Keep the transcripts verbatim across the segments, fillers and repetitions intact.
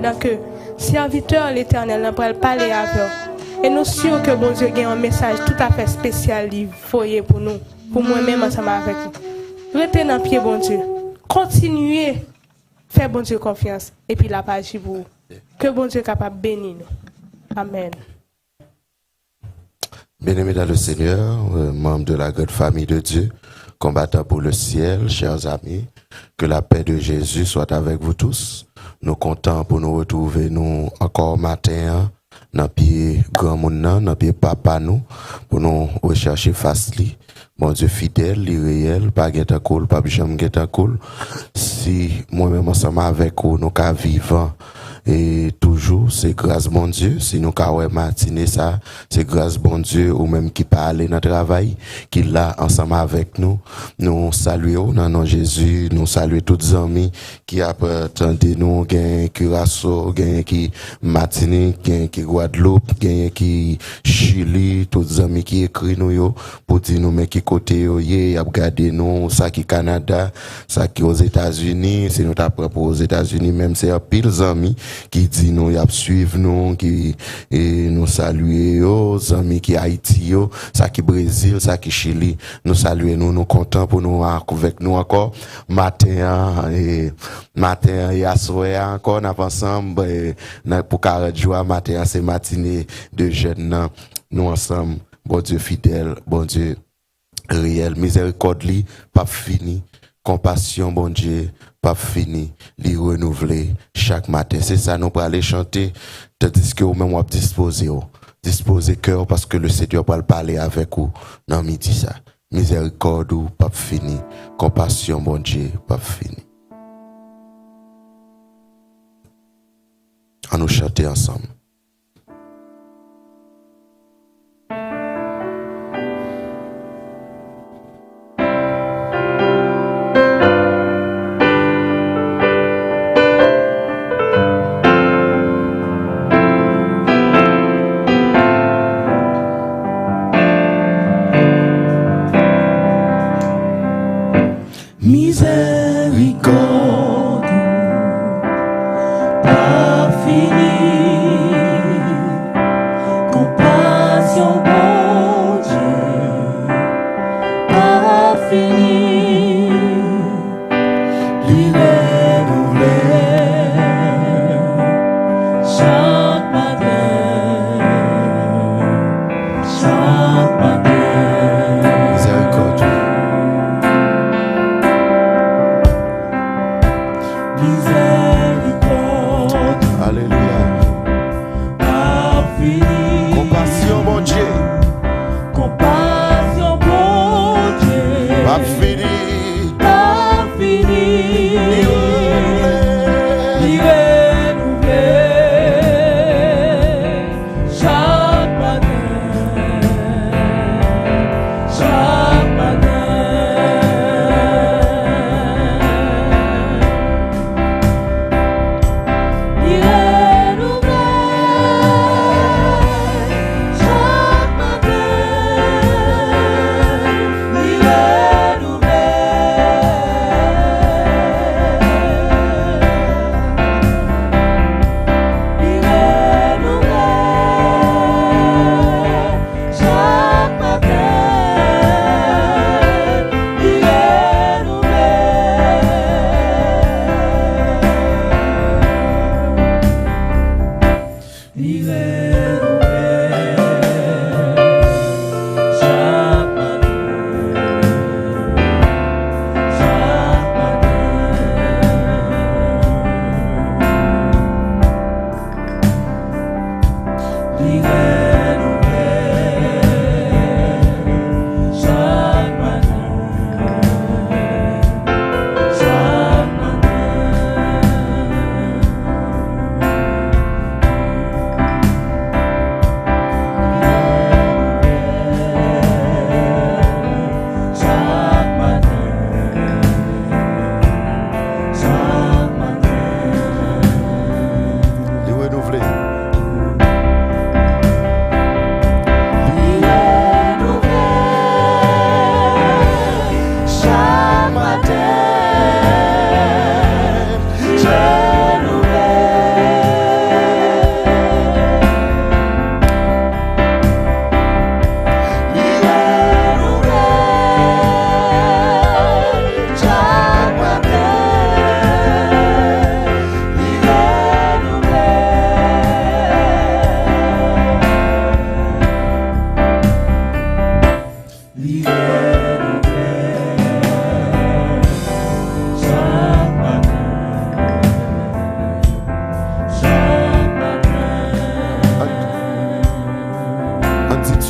pandan ke sèvitè Letènèl lan pral pale avè w. E nou si ke Bondye gen yon mesaj toutafè espesyal li voye pou nou, pou mwen menm ansanm avèk nou. Rete nan pye Bondye. Kontinye fè Bondye konfyans, epi l ap aji pou ou. Ke Bondye kapab beni nou. Amèn. Bien-aimés dans le Seigneur, euh, membres de la grande famille de Dieu, combattants pour le ciel, chers amis, que la paix de Jésus soit avec vous tous. Nou kontan pou nou retwouve nou ankò maten an nan pye granmoun nan, nan pye papa nou, pou nou rechèche fas li. Bondye fidèl, li reyèl, pa gen tankou l, p ap janm gen tankou l. Si mwen menm ansanm avèk ou, nou ka vivan e toujou, se gras Bondye. Si nou ka wè matine sa, se gras Bondye. Ou menm ki pa ale nan travay, ki la ansanm avèk nou, nou salye w nan non Jezi. Nou salye tout zanmi ki ap, eh, tande nou. Genyen ki Raso, genyen ki Matinik, genyen ki Gwadloup, genyen ki Chili, tout zanmi ki ekri nou yo pou di nou men ki kote yo ye, y ap gade nou, sa ki Kanada, sa ki Ozetazini. Si nou ta pran pou Ozetazini menm, se anpil zanmi ki di nou y ap swiv nou, ki, e, nou salye yo, zanmi ki Ayiti yo, sa ki Brezil, sa ki Chili. Nou salye nou, nou kontan pou nou avèk nou ankò maten an, e, maten an e aswè a ankò, n ap ansanm, e, nan, pou karant jou a. Maten an se matine de jèn nan. Nou ansanm. Bondye fidèl, Bondye reyèl. Mizèrikòd li p ap fini. Konpasyon Bondye p ap fini. Li renouvle chak maten. Se sa nou prale chante, tandiske ou menm w ap dispoze w. Dispoze kè w, paske le Senyè pral pale avèk ou nan midi sa. Mizèrikòd ou p ap fini. Konpasyon Bondye p ap fini. An nou chante ansanm. Mizèrikòd ou pa fini.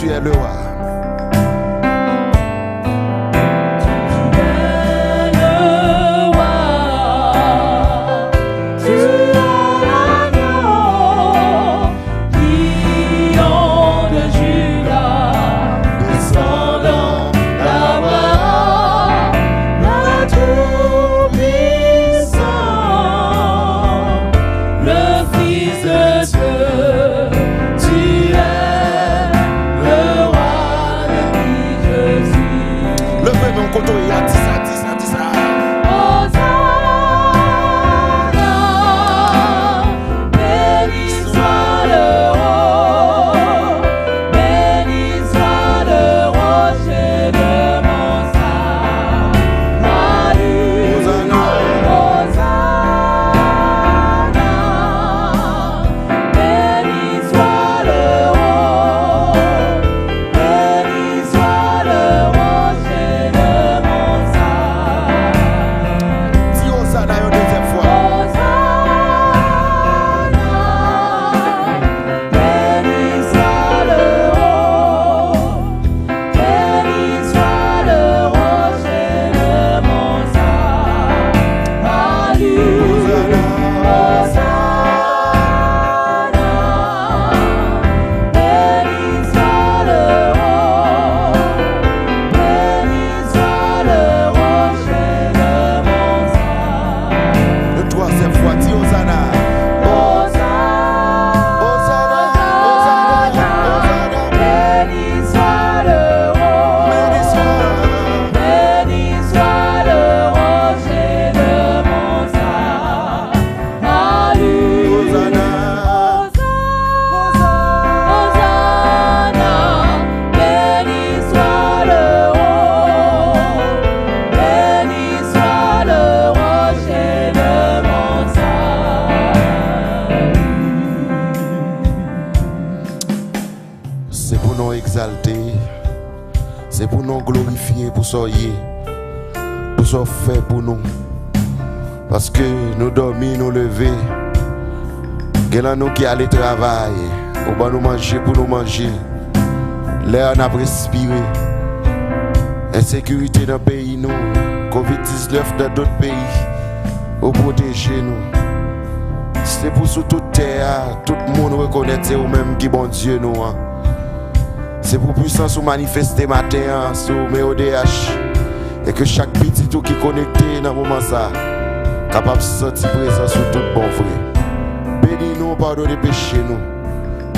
Tu es le roi. Tu es le roi, tu es l'agneau, lion de Juda, descendant d'Abraham, le Tout-Puissant, le Fils de Dieu, tu es le roi de qui je suis. Leve men w kote w ye a, di sa, di sa, di sa. Hosanna, béni soit le roi, béni soit le rocher de mon salut. Hosanna. Béni soit le roi, béni soit le rocher de mon salut. Di Hosanna yon dezyèm fwa. Hosanna, béni soit le roi, béni soit le rocher de mon salut. Hosanna, béni soit le roi, béni soit le rocher de mon salut. Yon twazyèm fwa, di Hosanna. Hosanna, Hosanna, Hosanna, béni soit le roi, béni soit le rocher de mon salut. Hosanna, Hosanna, béni soit le roi, béni soit le rocher de mon salut. Se pou non egzalte, se pou non glorifye pou sa w ye, pou sa w fè pou nou. Paske nou dòmi, nou leve. Gen nan nou ki ale travay, ou ban nou manje pou nou manje. Lè a n ap respire. Ensekirite nan peyi nou, kovid diznèf nan dòt peyi, ou pwoteje nou. Se pou sou tout tè a, tout moun rekonèt se ou menm ki Bondye nou an. Se pou pwisans ou manifeste maten an sou M O D H, e ke chak pitit ou ki konekte nan moman sa a kapab santi prezans ou tout bon vre. Beni nou, padone peche nou.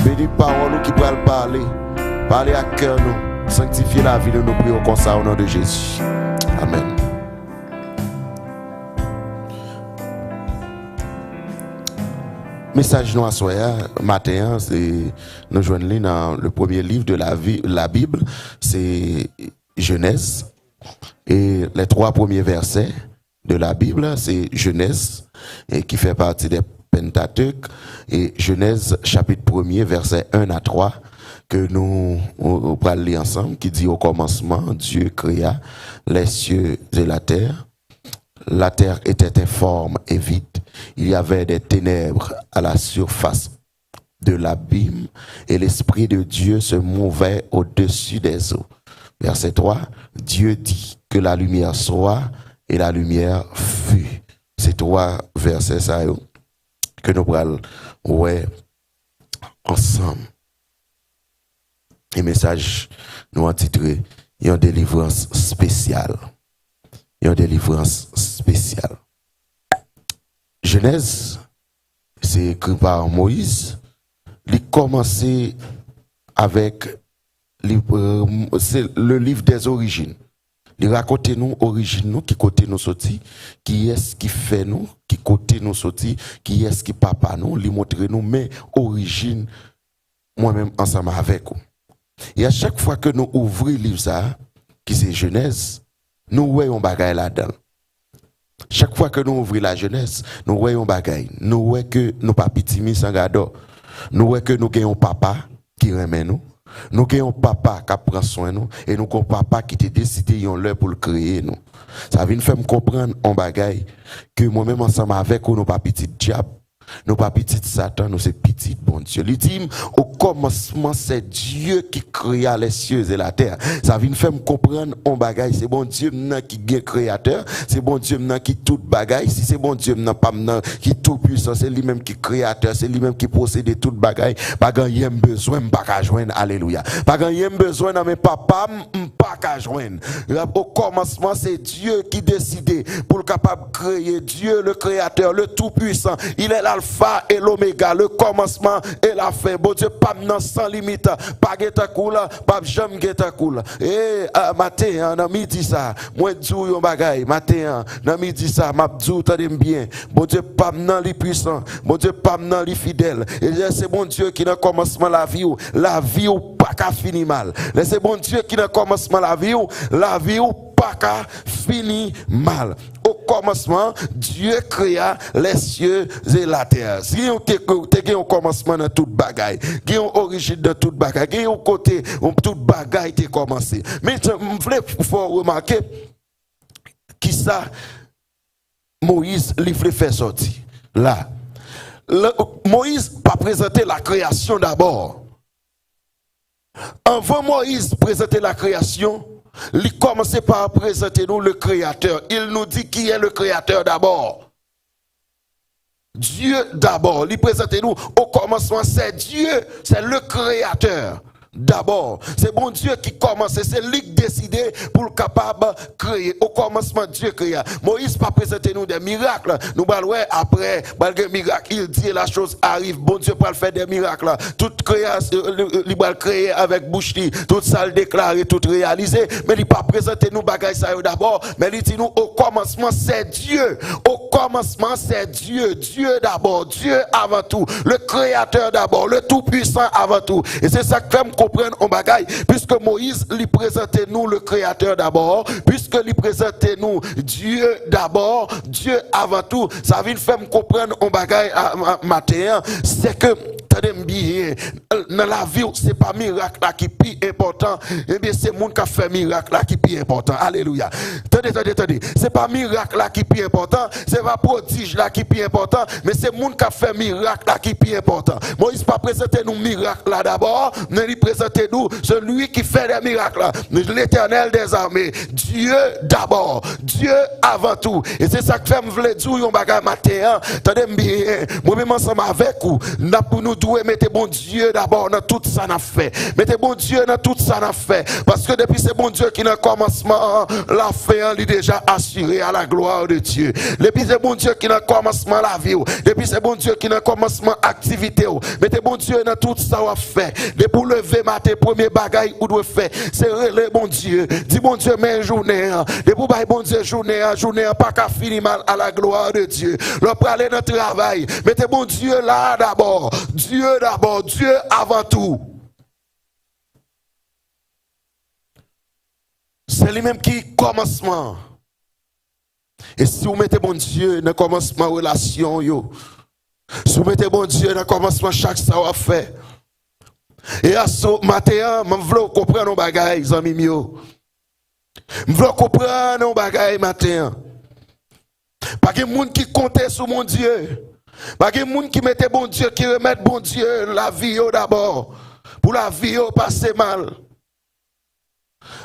Beni pawòl ou ki pral pale. Pale ak kè nou. Sanktifye lavi nou, nou priye w konsa, o non de Jezi. Amèn. Mesaj nou aswè a, maten an, se, nou jwenn li nan le premier livre de la vi-, la Bible, se Genèse. Et les trois premiers versets de la Bible, c'est Genèse, et qui fait partie des Pentateuch, et Genèse chapitre premier, verset un à trois, que nous, on, on pral li ansanm, qui dit, au commencement, Dieu créa les cieux et la terre. La terre était informe et vide. Il y avait des ténèbres à la surface de l'abîme, et l'Esprit de Dieu se mouvait au-dessus des eaux. Verset trois, Dieu dit, que la lumière soit, et la lumière fut. Se twa vèsè sa yo ke nou pral wè ansanm. E mesaj nou an titre, yon delivrans espesyal. Yon delivrans espesyal. Jenèz, se ekri pa Moyiz, li kòmanse avèk, li, euh, se le livre des origines. Li rakonte nou orijin nou, ki kote nou soti, kiyès ki fè nou, ki kote nou soti, kiyès ki papa nou, li montre nou men orijin mwen menm ansanm avèk ou. E a chak fwa ke nou ouvri liv sa a, ki se Jenèz, nou wè yon bagay ladan l. Chak fwa ke nou ouvri la Jenèz, nou wè yon bagay. Nou wè ke nou pa pitimi san gadò. Nou wè ke nou gen yon papa ki renmen nou. Nou gen yon papa k ap pran swen nou. E nou gen yon papa ki te deside yon lè pou l kreye nou. Sa vin fè m konprann yon bagay, ke mwen menm ansanm avèk ou, nou pa pitit dyab. Nou pa pitit Satan, nou se pitit Dit Bondye. Li di m, au commencement, c'est Dieu qui créa les cieux et la terre. Sa vin fè m konprann on bagay. Se Bondye m nan ki gen kreyatè. Se Bondye m nan ki tout bagay. Si se Bondye m nan, pa m nan ki tou pwisan, se li menm ki kreyatè, se li menm ki posede tout bagay. Pa gen anyen m bezwen, m pa ka jwenn. Alelouya. Pa gen anyen m bezwen nan men papa m, m pa ka jwenn. Au commencement, c'est Dieu qui décide pou l kapab kreye. Dieu, le créateur, le tout-puissant, il est l'alpha et l'oméga, le commencement et la fin. Bondye pa m nan san limit, pa gen tankou l, p ap janm gen tankou l. E, a, maten an, nan midi sa, mwen di w yon bagay, maten an, nan midi sa, m ap di w, tande m byen, Bondye pa m nan li pwisan, Bondye pa m nan li fidèl. E lè se Bondye ki nan kòmansman lavi w, lavi w pa ka fini mal. Lè se Bondye ki nan kòmansman lavi w, lavi w pa ka fini mal. Au commencement, Dieu créa les cieux et la terre. Si yon te, te gen yon kòmansman nan tout bagay, gen yon orijin nan tout bagay, gen yon kote yon tout bagay te kòmanse. Men m vle fè w remake kisa Moyiz li vle fè sòti la. Le- Moyiz pa prezante la création d'abord. Anvan Moyiz prezante la création, li kòmanse pa prezante nou le créateur. Il nous dit qui est le créateur d'abord. Dieu d'abord. Li prezante nou, au commencement, c'est Dieu, c'est le créateur d'abord. Se Bondye ki kòmanse, se li k deside pou l kapab kreye. Au commencement, Dieu créa. Moyiz pa prezante nou de mirak. Nou pral wè apre, pral gen mirak. Il dit et la chose arrive. Bondye pral fè de mirak. Tout kreyasyon, li, li pral kreye avèk bouch li. Tout sa l deklare, tout reyalize. Men li pa prezante nou bagay sa yo dabò. Men li di nou, au commencement, c'est Dieu. Au commencement, c'est Dieu. Dieu d'abord. Dieu avant tout. Le créateur d'abord. Le tout-puissant avant tout. E se sa k fè m konprann on bagay. Puiske Moyiz, li prezante nou le créateur d'abord. Puiske li prezante nou Dieu d'abord. Dieu avant tout. Sa vin fè m konprann on bagay a, a, maten an. Se ke, tande m byen, nan lavi w, se pa mirak la ki pi enpòtan, ebyen, se moun k ap fè mirak la ki pi enpòtan. Alelouya. Tande, tande, tande. Se pa mirak la ki pi enpòtan, se pa pwodij la ki pi enpòtan, men se moun k ap fè mirak la ki pi enpòtan. Moyiz pa prezante nou mirak la dabò, men li prezante nou celui qui fait des miracles, l'Éternel des armées. Dieu d'abord, Dieu avant tout. E se sa k fè m vle di w yon bagay maten an. Tande m byen. Mwen menm ansanm avèk ou, n ap, nou dwe mete Bondye dabò nan tout sa n ap fè. Mete Bondye nan tout sa n ap fè. Paske depi se Bondye ki nan kòmansman an, lafen an, li deja asire, à la gloire de Dieu. Depi se Bondye ki nan kòmansman lavi w, depi se Bondye ki nan kòmansman aktivite w, mete Bondye nan tout sa w ap fè. Depi w leve maten, premye bagay ou dwe fè, se rele Bondye. Di Bondye, men jounen an. Depi w bay Bondye jounen an, jounen an pa ka fini mal, à la gloire de Dieu. Lè w prale nan travay, mete Bondye la dabò. Dieu d'abord, Dieu avant tout. Se li menm ki kòmansman an. E si w mete Bondye nan kòmansman relasyon w yo, si w mete Bondye nan kòmansman chak sa w ap fè, e asou maten an, m vle w konprann yon bagay, zanmi m yo. M vle w konprann yon bagay maten an. Pa gen moun ki konte sou Bondye. Pa gen moun ki mete Bondye, ki remèt Bondye lavi yo dabò, pou lavi yo pase mal.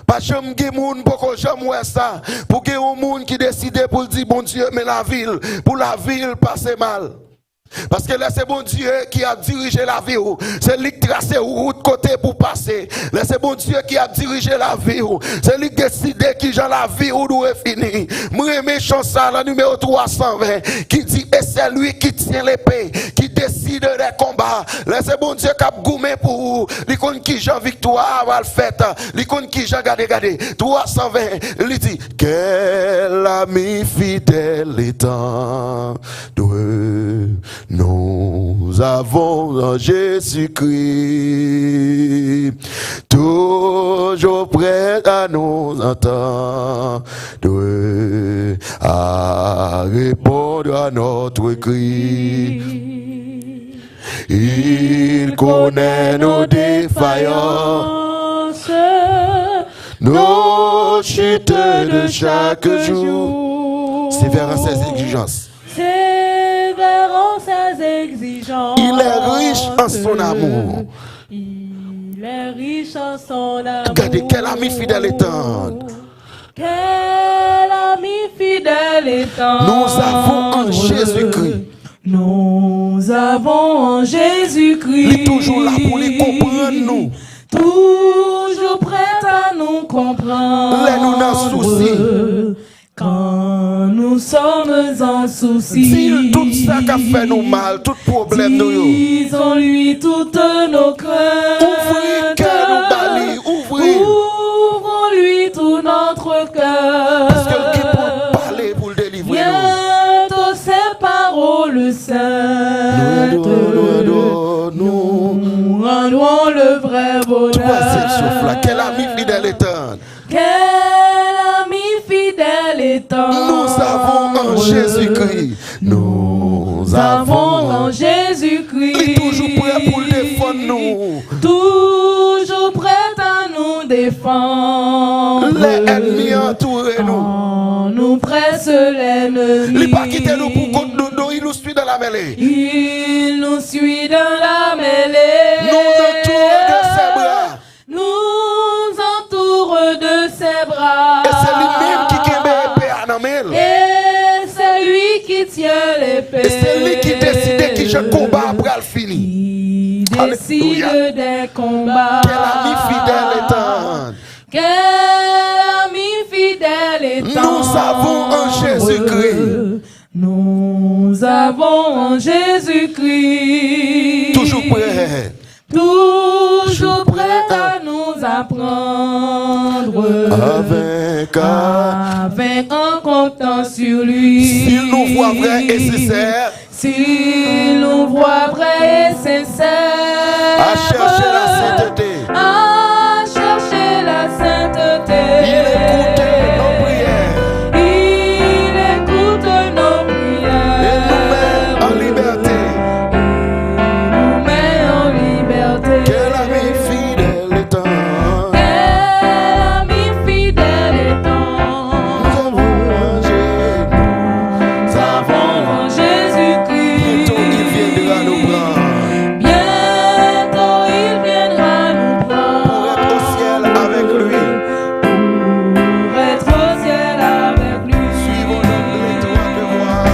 Pa janm gen moun, poko janm wè sa, pou gen yon moun ki deside pou l di Bondye men lavi l, pou lavi l pase mal. Paske lè se Bondye ki ap dirije lavi w, se li k trase wout kote pou pase. Lè se Bondye ki ap dirije lavi w, se li k deside kijan lavi w dwe fini. M renmen chan sa lan nimewo twa san ven ki di, et c'est lui qui tient l'épée, qui décide des combats. Lè se Bondye k ap goumen pou ou, li konn kijan viktwa a pral fèt, li konn kijan, gade, gade, twa san ven, li di, quel ami fidèle et tendre nous avons en Jésus-Christ, toujours prêt à nous entendre, à répondre à notre cri. Il connaît nos défaillances, nos chutes de chaque jour. Sévère en ses exigences. Sévère en ses Il est riche en son amour. Il est riche en son amour. Gade, quel ami fidèle et tendre. Quel ami fidèle et tendre. Nous avons en Jésus-Christ. Nous avons en Jésus-Christ. Li toujou la pou li konprann nou. Toujours prêt à nous comprendre. Lè nou nan sousi. Quand nous sommes en souci. Di l tout sa k ap fè nou mal, tout pwoblèm nou yo. Disons-lui toutes nos craintes. Ouvri kè nou ba li, ouvri. Ouvrons-lui tout notre cœur. Paske l gen pou l pale, pou l delivre nou. Bientôt ces paroles saintes nous rendront le vrai bonheur. Twazyèm souf la, quel ami fidèle et tendre. Quel ami fidèle et tendre. Nous avons en Jésus-Christ. Nous avons en Jésus-Christ. Li toujou prè pou l defann nou. Toujours prêt à nous défendre. Lè ènmi an antoure nou. Quand nous presse l'ennemi. Li pa kite nou pou kont nou, non, il nous suit dans la mêlée. Il nous suit dans la mêlée. Nous entoure de ses bras. Nous entoure de ses bras. E se li menm ki kenbe epe a nan men l. Et c'est lui qui tient l'épée. E se li ki deside ki jan konba a pral fini. Qui décide des combats. Quel ami fidèle et tendre. Quel ami fidèle et tendre. Nous avons en Jésus-Christ. Nous avons en Jésus-Christ. Toujou prè. Toujours prêt à nous apprendre. Avec, avec en comptant sur lui. Si nou vwa vrè e sensè. Si nou vwa vrè e sensè. À chercher la sainteté. À chercher la sainteté. Il écoute nos prières. Il écoute nos prières. Et nous met en liberté. Nous met en liberté. Quel ami fidèle et tendre. Quel ami fidèle et tendre. Nous avons en Jésus. Nous avons en Jésus-Christ. Bientôt il viendra nous prendre. Bientôt il viendra nous prendre. Pour être au ciel avec lui. Pour être au ciel avec lui. Suivons donc l'étroite voie.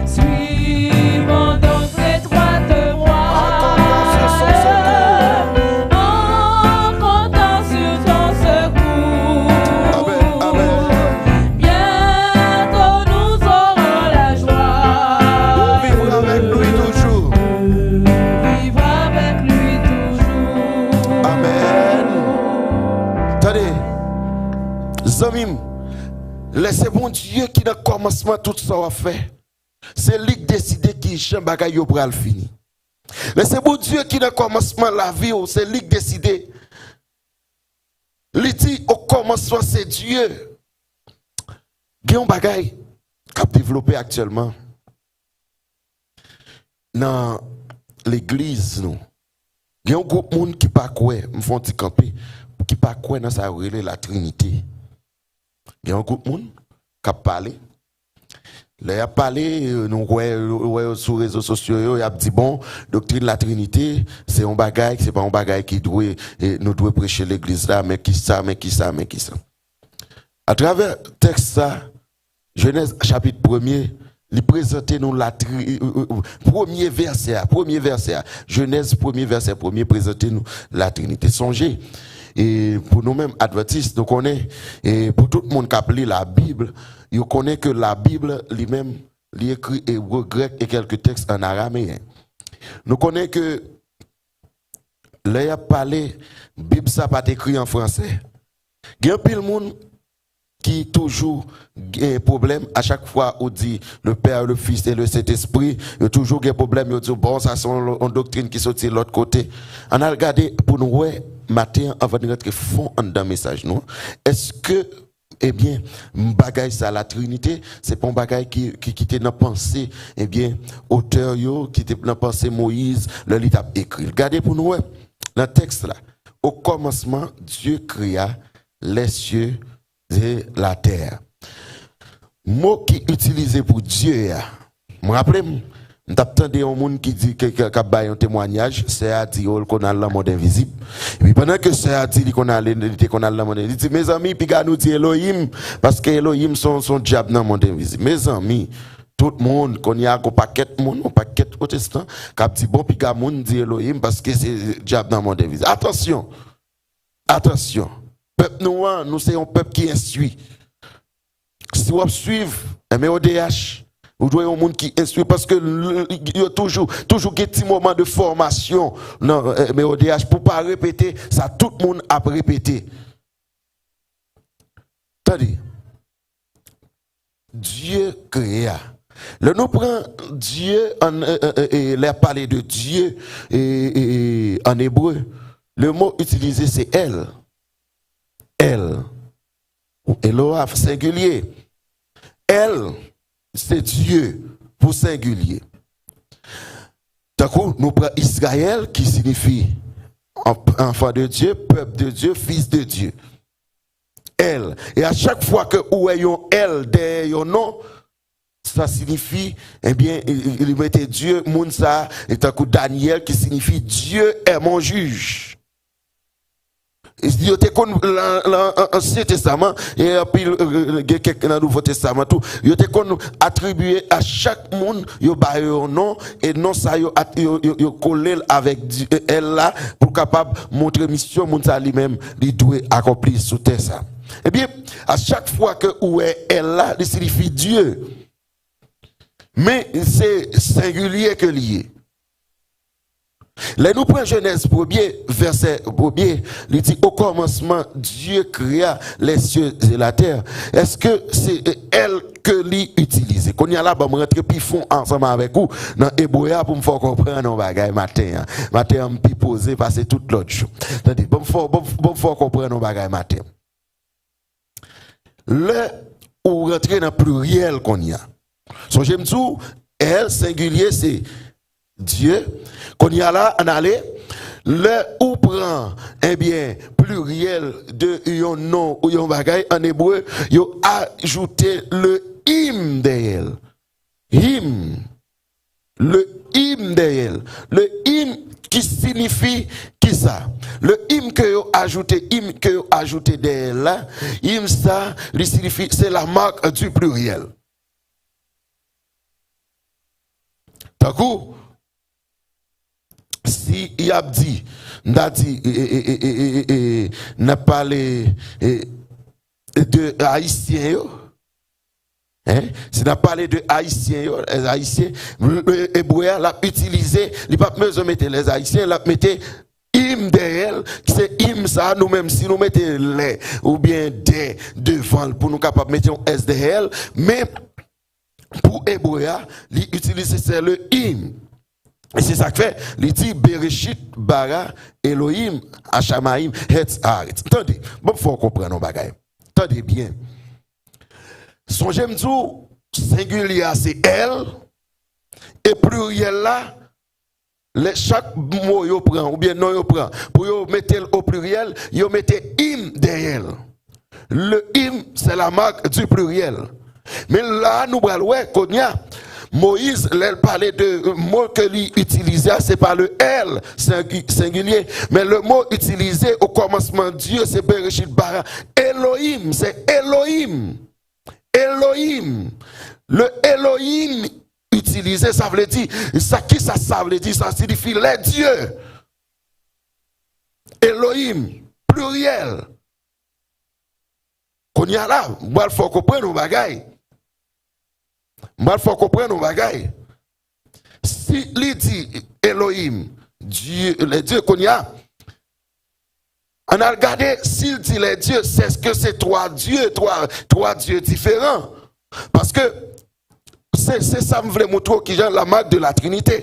Suivons donc l'étroite voie. En comptant sur son secours. En comptant sur son secours. Amen, amen. Bientôt nous aurons la joie. Pour vivre avec lui toujours. De vivre avec lui toujours. Amen. Tande, zanmi m, lè se Bondye ki nan kòmansman tout sa w ap fè, se li k deside ki jan bagay yo pral fini. Lè se Bondye ki nan kòmansman lavi w, se li k deside. Li di, au commencement, c'est Dieu. Gen yon bagay k ap devlope aktyèlman nan legliz nou. Gen yon gwoup moun ki pa kwè, m fè yon ti kanpe, ki pa kwè nan sa yo rele Latrinite. Gen yon gwoup moun k ap pale. Lè y ap pale, nou wè, wè yo sou rezo sosyo yo, y ap di, bon, doktrin Latrinite, se yon bagay, se pa yon bagay ki dwe, e, nou dwe preche legliz la, men kisa, men kisa, men kisa. Atravè tèks sa, Jenèz chapit premye, li prezante nou latri-, e, e, e, premye vèsè a, premye vèsè a. Jenèz premye vèsè, premye prezante nou Latrinite. Sonje, e pou nou menm advantis, nou konnen, e pou tout moun k ap li Labib, yo konnen ke Labib li menm, li ekri ebre, grèk e kèlke tèks an arameyen. Nou konnen ke lè y ap pale, Bib sa pa t ekri an fransè. Gen anpil moun ki toujou gen pwoblèm. A chak fwa ou di le Père, le Fils et le Saint-Esprit, yo toujou gen pwoblèm. Yo di w, bon, sa se yon, yon doktrin ki soti lòt kote. Ann al gade pou nou wè maten an, anvan n rantre fon anndan mesaj nou an. Èske, ebyen, bagay sa, Latrinite, se pa yon bagay ki, ki, ki te nan panse, ebyen, otè yo, ki te nan panse Moyiz, lè li t ap ekri l. Gade pou nou wè, nan tèks la, au commencement, Dieu créa les cieux et la terre. Mo ki itilize pou Dye a, m raple m, M t ap tande yon moun ki di, ke, ke, k ap bay yon temwayaj, sè a di, oh, l konn al nan mond envizib. Epi pandan ke sè a di li konn ale, li te konn al nan mond envizib, li di, mezanmi, piga nou di Elohim, paske Elohim se yon, se yon dyab nan mond envizib. Mezanmi, tout moun, kounye a, gon pakèt moun, yon pakèt pwotestan, k ap di, bon, piga moun di Elohim, paske se dyab nan mond envizib. Atansyon! Atansyon! Pèp nou an, nou se yon pèp ki enstwi. Si w ap swiv M O D H, ou dwe yon moun ki enstwi, paske l-, yo toujou, toujou gen ti moman de fòmasyon nan M O D H pou pa repete sa tout moun ap repete. Tande. Dye kreye a. Lè nou pran Dye an, e, e, e, e, lè y ap pale de Dye, e, e, e, an ebre, le mo itilize se El. El. Eloa, sengilye. El, se Dye pou sengilye. Tankou nou pran Izrayèl, ki sinifi anf-, enfant de Dieu, peuple de Dieu, fils de Dieu. El. E a chak fwa ke ou wè yon El dèyè yon non, sa sinifi, ebyen, li mete Dye, moun sa, e tankou Danyèl, ki sinifi Dieu est mon juge. Yo te konn lan, lan, an, Ansyen Testaman, e anpil, e, gen kèk nan Nouvo Testaman tou, yo te konn atribye a chak moun, yo ba yo yon non, e non sa yo at-, yo, yo, yo kole l avèk di-, e, El la, pou kapab montre misyon moun sa li menm, li dwe akonpli sou tè sa. Ebyen, a chak fwa ke ou wè El la, li sinifi Dye. Men se sengilye ke li ye. Lè nou pran Jenèz premye, vèsè premye, li di, au commencement, Dieu créa les cieux et la terre. Èske se El ke li itilize? Kounye a la, ban m rantre pi fon ansanm avèk ou nan Ebre a pou m fè w konprann yon bagay maten an. Maten an, m pi poze pase tout lòt jou. Tande, ban m fè w, ban m, ban m fè w konprann yon bagay maten an. Lè ou rantre nan pliryèl kounye a. Sonje m di w, El, sengilye, se Dye. Kounye a la, ann ale. Lè ou pran, ebyen, pliryèl de yon non ou yon bagay an ebre, yo ajoute le im dèyè l. Im. Le im dèyè l. Le im ki sinifi kisa? Le im ke yo ajoute, im ke yo ajoute dèyè l la, im sa, li sinifi, se la marque du pluriel. Tankou, si y ap di, m ta di, e, e, n ap pale, e, de Ayisyen yo, Hein? Si n ap pale de Ayisyen yo, lè Ayisyen, le, ebre a, l ap itilize, li p ap bezwen mete lè Ayisyen, l ap mete im dèyè l, ki se im sa, nou menm, si nou mete lè oubyen dè devan l pou nou kapab mete yon S dèyè l, men pou ebre a, li itilize se le im. E se sa k fè, li di, Bereshit bara Elohim ashamayim hetz haaretz. Tande, ban m fè w konprann yon bagay. Tande byen. Sonje m di w, sengilye a se El, e pliryèl la, lè chak mo yo pran, oubyen non yo pran, pou yo mete l o pliryèl, yo mete im dèyè l. Le im, c'est la marque du pluriel. Men la, nou pral wè, kounye a, Moyiz, lè l pale de mo ke li itilize a, se pa le El, sengi-, sengilye, men le mo itilize o kòmansman Dye, se Bereshit bara Elohim, se Elohim. Elohim. Le Elohim itilize, sa vle di, sa, kisa sa vle di? Sa sinifi les dieux. Elohim, pliryèl. Kounye a la, m pral fè w konprann yon bagay. M pral fè w konprann yon bagay. Si li di Elohim, Dye, les dieux, kounye a, ann al gade, si l di les dieux, se èske se twa Dye, twa, twa Dye diferan? Paske se, se sa m vle montre w kijan la marque de la Trinité.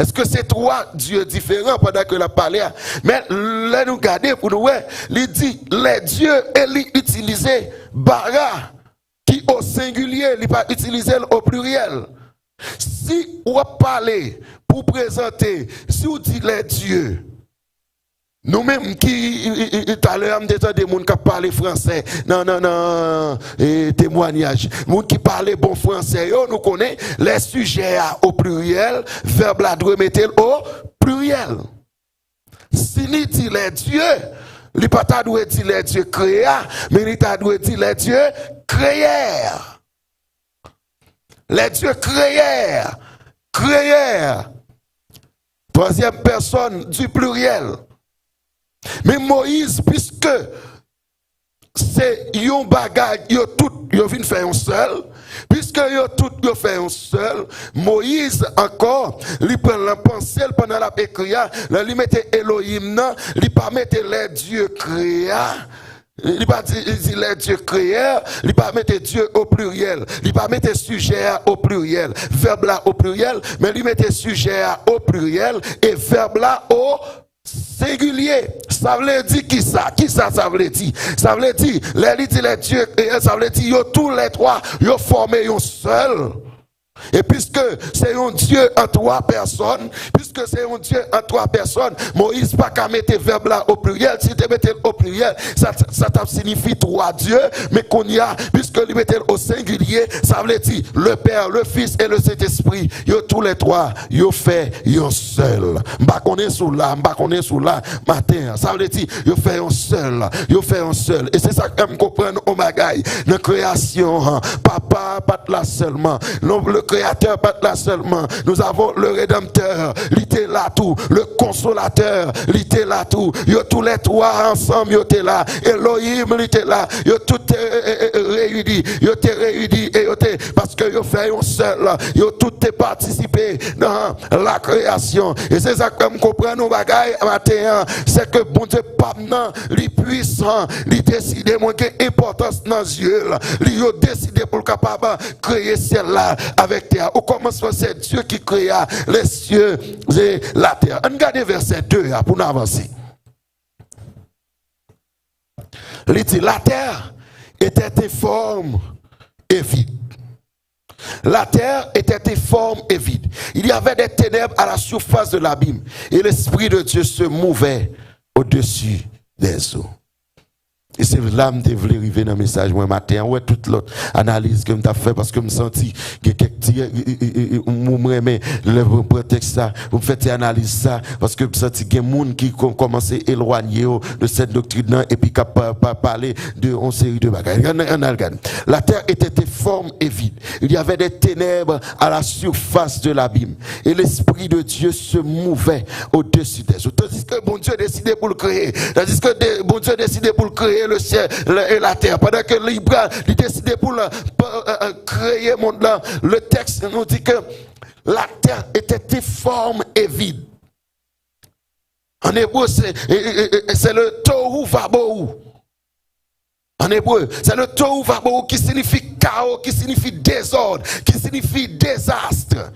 Èske se twa Dye diferan pandan ke l ap pale a? Men lè nou gade pou nou wè, li di les dieux e li itilize bara ki o sengilye, li pa itilize l o pliryèl. Si w ap pale pou prezante, si w di les dieux, Nou menm ki, talè a m te tande moun k ap pale fransè nan, nan, nan e, temwanyaj. Moun ki pale bon fransè yo, nou konnen, les sujets a o pliryèl, vèb la dwe mete l o pliryèl. Si li di les dieux, li pa ta dwe di les dieux créa, men li ta dwe di les dieux créèrent. Les dieux créèrent. Créèrent. Troisième personne du pluriel. Men Moyiz, piske se yon bagay, yo tout, yo vin fè yon sèl, piske yo tout, yo fè yon sèl, Moyiz ankò, li pran l nan panse l pandan l ap ekri a, lè li mete Elohim nan, li pa mete les dieux créa, li pa di, li di les dieux créèrent, li pa mete Dieu o pliryèl, li pa mete sijè a o pliryèl, vèb la o pliryèl, men li mete sijè a o pliryèl e vèb la o sengilye. Sa vle di kisa? Kisa sa vle di? Sa vle di, lè li di les dieux créèrent, sa vle di yo toulètwa, yo fòme yon sèl. E piske se yon Dye an twa pèsòn, piske se yon Dye an twa pèsòn, Moyiz pa ka mete vèb la o pliryèl. Si l te mete l o pliryèl, sa, sa t ap siyifi twa Dye. Men kounye a, piske li mete l o sengilye, sa vle di le Père, le Fils et le Saint-Esprit, yo toulètwa, yo fè yon sèl. M pa konnen si w la, m pa konnen si w la maten an. Sa vle di, yo fè yon sèl, yo fè yon sèl. E se sa k fè m konprann yon bagay nan kreyasyon an. Papa a pa t la sèlman. Non, le Créateur pa t la sèlman. Nous avons le Rédempteur, li te la tou. Le Consolateur, li te la tou. Yo toulètwa ansanm, yo te la. Elohim, li te la. Yo tout te, e, e, e, reyini. Yo te reyini e yo te, paske yo fè yon sèl. Yo tout te patisipe nan la kreyasyon. E se sa k fè m konprann yon bagay maten an, se ke Bondye pa m nan, li pwisan, li deside mwen gen enpòtans nan zye l. Li yo deside pou l kapab kreye syèl la avèk tè a. Au commencement, c'est Dieu qui créa les cieux et la terre. Ann gade vèsè de a pou n avanse. Li di, la terre était informe et vide. La terre était informe et vide. Il y avait des ténèbres à la surface de l'abîme, et l'Esprit de Dieu se mouvait au-dessus des eaux. E se la m te vle rive nan mesaj mwen maten an. Ou wè tout lòt analiz ke m t ap fè, paske m santi gen kèk ti, e, e, e, e, m renmen lè m pran tèks sa, pou m fè ti analiz sa, paske m santi gen moun ki ko-, kòmanse elwanye yo de sèt doktrin nan, epi k ap pa, pa, pale de yon seri de bagay. Ann, ann al gade. La terre était informe et vide. Il y avait des ténèbres à la surface de l'abîme. Et l'Esprit de Dieu se mouvait au-dessus des eaux. Tandis que Bondye deside pou l kreye. Tandis que de, Bondye deside pou l kreye le ciel, le, et la terre. Pandan ke li pral, li deside pou l, euh, euh, kreye mond lan. Le texte nous dit que la terre était informe et vide. En hébreu, c'est, et, et, et, c'est le tohu vabohu. En hébreu, c'est le tohu vabohu qui signifie chaos, qui signifie désordre, qui signifie désastre.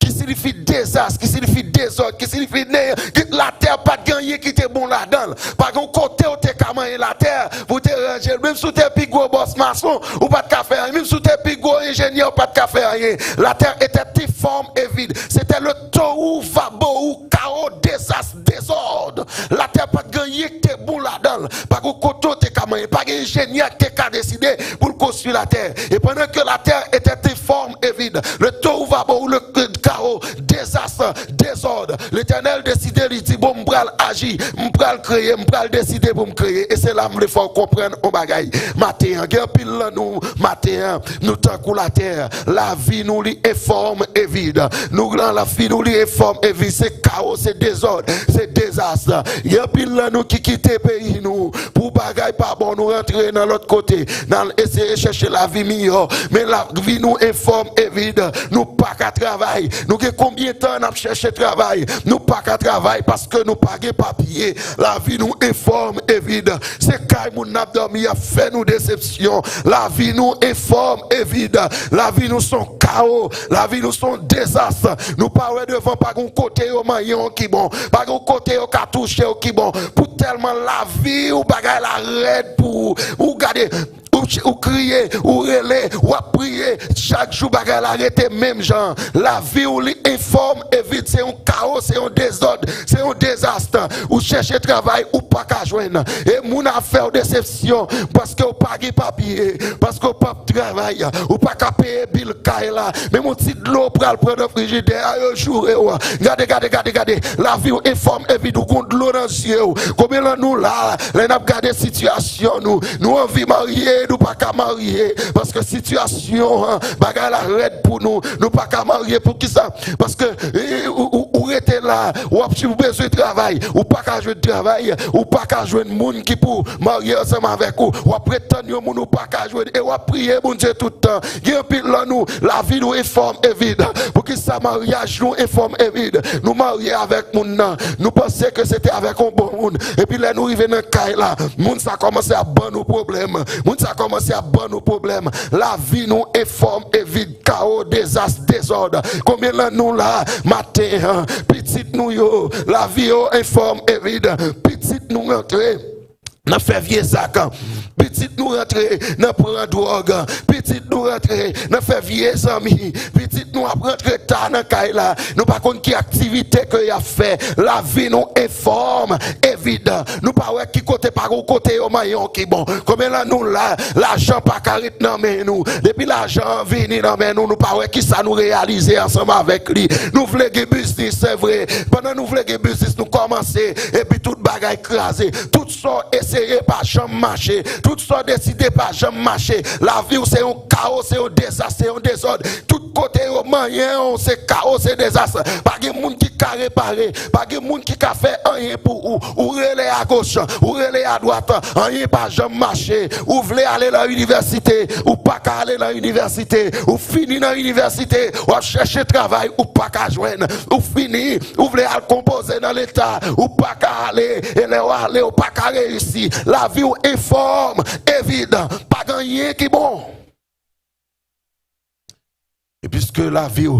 Ki siyifi dezas, ki siyifi dezòd, ki siyifi neyan. Ki, latè pa t gen anyen ki te bon ladan l. Pa gen yon kote w te ka manyen latè pou w te ranje l. Menm si w te pi gwo bòs mason, ou pa t ka fè anyen. Menm si w te pi gwo enjenyè, ou pa t ka fè anyen. La terre était informe et vide. C'était le tohu vabohu, chaos, désastre, désordre. Latè pa t gen anyen ki te bon ladan l. Pa gen kote w te ka manyen. Pa gen enjenyè ki te ka deside pou l konstwi latè. Et pendant que la terre était informe et vide, le tohu vabohu, le chaos, désastre, désordre, Letènèl deside, li di, bon, m pral aji, m pral kreye, m pral deside pou m kreye. E se la m vle fè w konprann yon bagay. Maten an, gen anpil nan nou, maten an, nou tankou latè. Lavi nou li enfòm e vid. Nou, lavi nou li enfòm e vid. Se kawo, se dezòd, se dezas. Gen anpil nan nou ki kite peyi nou pou bagay pa bon, nou rantre nan lòt kote, n al eseye chèche lavi miyò. Men lavi nou enfòm e vid. Nou pa ka travay. Nou gen konbyen tan n ap chèche travay? Nou pa ka travay paske nou pa gen papye. Lavi nou enfòm e vid. Se kay moun n ap dòmi, y ap fè nou desepsyon. Lavi nou enfòm e vid. Lavi nou se yon kawo. Lavi nou se yon dezas. Nou pa wè devan, pa gen yon kote yo manyen w ki bon. Pa gen yon kote yo ka touche w ki bon. Pou tèlman lavi w, bagay la rèd pou ou. Ou gade, ou ou ch-, ou kriye, ou rele, w ap priye, chak jou bagay la rete menm jan. Lavi w li enfòm e vid, se yon kawo, se yon dezòd, se yon dezas. Ou chèche travay, ou pa ka jwenn. E moun ap fè w desepsyon paske w pa gen papye, paske w p ap travay, ou pa ka peye bil kay la. Menm yon ti dlo w pral pran nan frijidè a, yo joure w. Gade, gade, gade, gade. Lavi w enfòm e vid, ou gon dlo nan zye w. Konbyen lan nou la, lè n ap gade sitiyasyon nou, nou anvi marye, nou pa ka marye, paske sitiyasyon an, bagay la rèd pou nou, nou pa ka marye. Poukisa? Paske, e, ou, ou, ou rete la, w ap, ou bezwen travay, ou pa ka jwenn travay, ou pa ka jwenn moun ki pou marye ansanm avèk ou, w ap ret tann yon moun ou pa ka jwenn, e w ap priye Bondye tout tan. Gen anpil lan nou, lavi nou enfòm e vid. Poukisa maryaj nou enfòm e vid? Nou marye avèk moun nan, nou panse ke se te avèk yon bon moun, epi lè nou rive nan kay la, moun sa kòmanse ap ban nou pwoblèm, moun sa kòmanse ap ban nou pwoblèm. Lavi nou enfòm e vid, kawo, dezas, dezòd. Konbyen lan nou la maten an, pitit nou yo, lavi yo enfòm e vid, pitit nou rantre nan fè vye zak, pitit nou rantre nan pran dwòg, pitit nou rantre nan fè vye zanmi, pitit nou ap rantre ta nan kay la, nou pa konn ki aktivite ke y ap fè. Lavi nou enfòm e vid. Nou pa wè ki kote, pa gon kote yo manyen w ki bon. Konbyen lan nou la, lajan pa ka ret nan men nou. Depi lajan an vini nan men nou, nou pa wè kisa nou reyalize ansanm avèk li. Nou vle gen biznis, se vre. Pandan nou vle gen biznis, nou kòmanse, epi tout bagay kraze. Tout sa w eseye pa janm mache. Tout sa w deside pa janm mache. Lavi w se yon kawo, se yon dezas, se yon dezòd. Tout kote yo manyen w, se kawo, se dezas. Pa gen moun ki ka repare. Pa gen moun ki ka fè anyen pou ou. Ou rele agoch, ou rele adwat, anyen pa janm mache. Ou vle ale nan inivèsite, ou pa ka ale nan inivèsite. Ou fini nan inivèsite, w ap chèche travay, ou pa ka jwenn. Ou fini, ou vle al konpoze nan Leta, ou pa ka ale. E lè w ale, ou pa ka reyisi. Lavi w enfòm e vid. Pa gen anyen ki bon. E piske lavi w,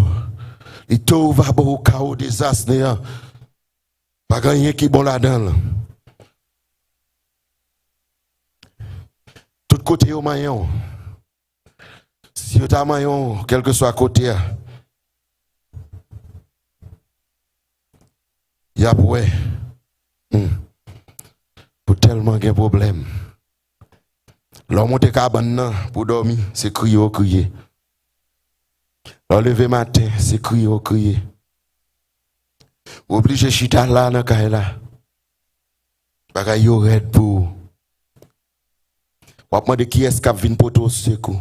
li tou va bò w kawo, dezas, neyan, pa gen anyen ki bon ladan l. Tout kote yo manyen w. Si yo ta manyen w, kèlkeswa kote a, y ap wè. Hmm. Ou tèlman gen pwoblèm. Lè w monte kabann nan pou w dòmi, se kriye w kriye. Lè w leve maten, se kriye w kriye. Ou oblije chita la nan kay la. Bagay yo rèd pou ou. W ap mande kiyès k ap vin pote w sekou.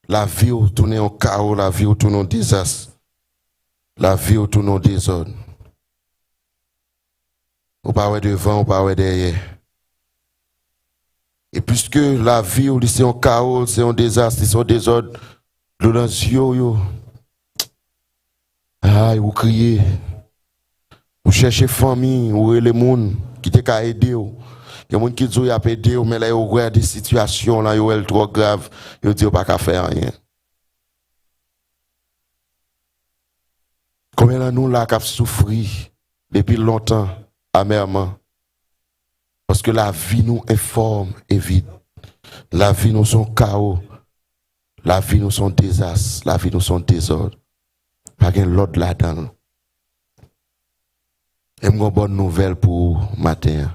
Lavi w tounen yon kawo, lavi w tounen yon dezas. Lavi w tounen yon dezòd. Ou pa wè devan, ou pa wè dèyè. E piske lavi w, li se yon kawo, li se yon dezas, li se yon dezòd, dlo nan zye w yo. Ay, ou kriye. Ou chèche fanmi, ou rele moun ki te ka ede w. Gen moun ki di w y ap ede w, men lè yo gade sitiyasyon w lan, yo wè l twò grav, yo di yo pa ka fè anyen. Konbyen nan nou la k ap soufri depi lontan, amèman? Paske lavi nou enfòm e vid. Lavi nou se yon kawo. Lavi nou se yon dezas. Lavi nou se yon dezòd. Pa gen lòd ladan l. E m gen yon bòn nouvèl pou ou maten an.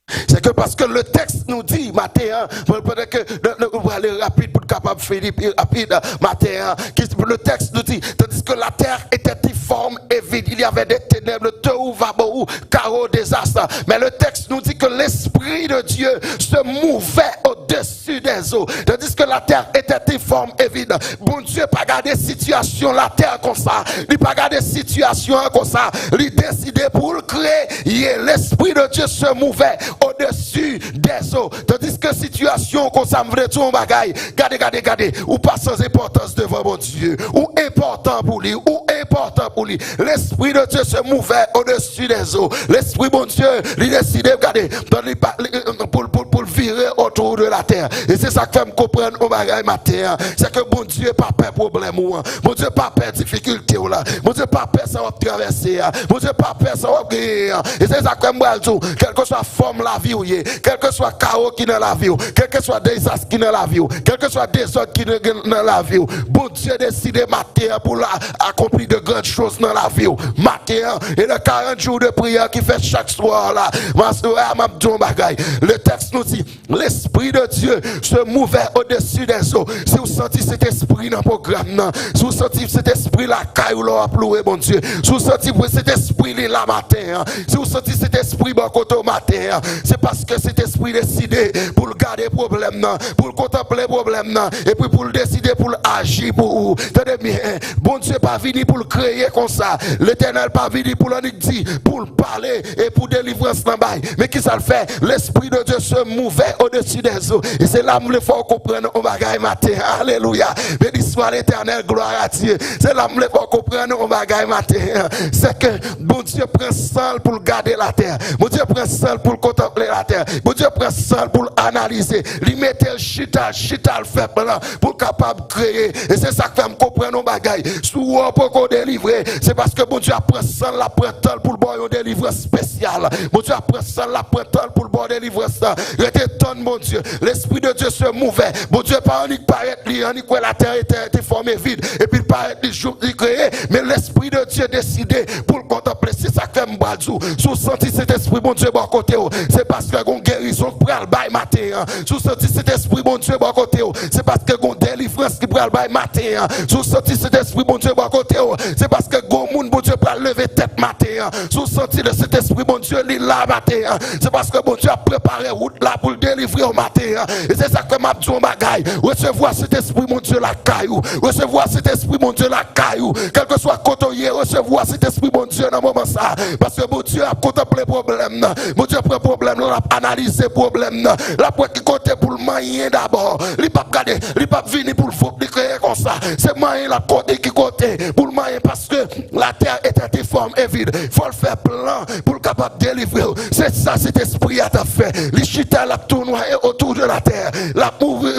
Se ke paske le tèks nou di maten an, pandan ke nou, nou prale rapid pou n kapab fini pi rapid maten an, ki, le tèks nou di, tandis que la terre était informe et vide, il y avait des ténèbres, tohu vabohu, kawo, dezas. Men le tèks nou di ke l'Esprit de Dieu se mouvait au-dessus des eaux, tandis que la terre était informe et vide. Bondye pa gade sitiyasyon latè konsa. Li pa gade sitiyasyon an konsa. Li deside pou l kreye. L'Esprit de Dieu se mouvait au-dessus des eaux. Tandis que sitiyasyon konsa, m vle di w yon bagay. Gade, gade, gade. Ou pa sans importance devant Bondye. Ou enpòtan pou li. Ou enpòtan pou li. L'Esprit de Dieu se mouvait au-dessus des eaux. Lespri Bondye, li deside, gade, pou li pa, li, pou, pou, pou l vire o autour de la terre. E se sa k fè m konprann yon bagay maten an. Se ke Bondye pa pè pwoblèm ou an. Bondye pa pè difikilte w la. Bondye pa pè sa w ap travèse a. Bondye pa pè sa w ap genyen an. E se sa k fè m pral di w, kèlkeswa fòm lavi w ye, kèlkeswa kawo ki nan lavi w, kèlkeswa dezas ki nan lavi w, kèlkeswa dezòd ki nan, nan lavi w, Bondye deside maten an pou l a- akonpli de grann choz nan lavi w. Maten an, e nan karant jou de priyè ki fèt chak swa la, m a- m ap di w yon bagay. Le tèks nou di, L'Esprit de Dieu se mouvait au-dessus des eaux. Si w santi Sentespri nan pwogram nan, si w santi Sentespri lakay ou lè w ap louwe Bondye, si w santi Sentespri li la maten an, si w santi Sentespri bò kote w maten an, se paske Sentespri deside pou l gade pwoblèm nan, pou l kontanple pwoblèm nan, epi pou l deside pou l aji pou ou. Tande byen, Bondye pa vini pou l kreye konsa. Letènèl pa vini pou l annik di, pou l pale e pou delivrans lan bay. Men kisa l fè? L'Esprit de Dieu se mouvait au-dessus des eaux. E se la m vle fè w konprann yon bagay maten. Alelouya. Beni swa Letènèl, glwa a Dye. Se la m vle fè w konprann yon bagay maten. Se ke Bondye pran san l pou l gade latè. Bondye pran san l pou l kontanple latè. Bondye pran san l pou l analize. Li mete l chita, chita l fè plan pou l kapab kreye. E se sa k fè m konprann yon bagay. Si w wè w poko delivre, se paske Bondye ap pran san l, l ap pran tan l pou l ba w yon delivrans espesyal. Bondye ap pran san l, l ap pran tan l pou l ba w delivrans lan. Rete tann Bondye. L'Esprit de Dieu se mouvait. Bondye pa annik parèt li, annik wè latè te, te fòme vid, epi l parèt li jouk li kreye. Men Lespri de Dye deside pou l kontanple. Se sa k fè m pral di w, si w santi Sentespri Bondye bò kote w, se paske gon gerizon k pral bay maten an. Si w santi Sentespri Bondye bò kote w, se paske gon delivrans ki pral bay maten an. Si w santi Sentespri Bondye bò kote w, se paske gon moun Bondye pral leve tèt maten an. Si w santi le Sentespri Bondye li la maten an, se paske Bondye ap prepare wout la pou l delivre w maten an. E se sa k fè m ap di w yon bagay. Resevwa Sentespri Bondye lakay ou. Resevwa Sentespri Bondye lakay ou. Kèlkeswa kote w ye, resevwa Sentespri Bondye nan moman sa a. Paske Bondye ap kontanple pwoblèm nan. Bondye pran pwoblèm nan, l ap analize pwoblèm nan. L ap wè ki kote pou l manyen dabò. Li p ap gade, li p ap vini pou l voup, li kreye konsa. Se manyen l ap kote ki kote pou l manyen, paske la terre était informe et vide. Fò l fè plan pou l kapab delivre w. Se sa Sentespri a t ap fè. Li chita, l ap tournoyer autour de la terre. L ap mouvri,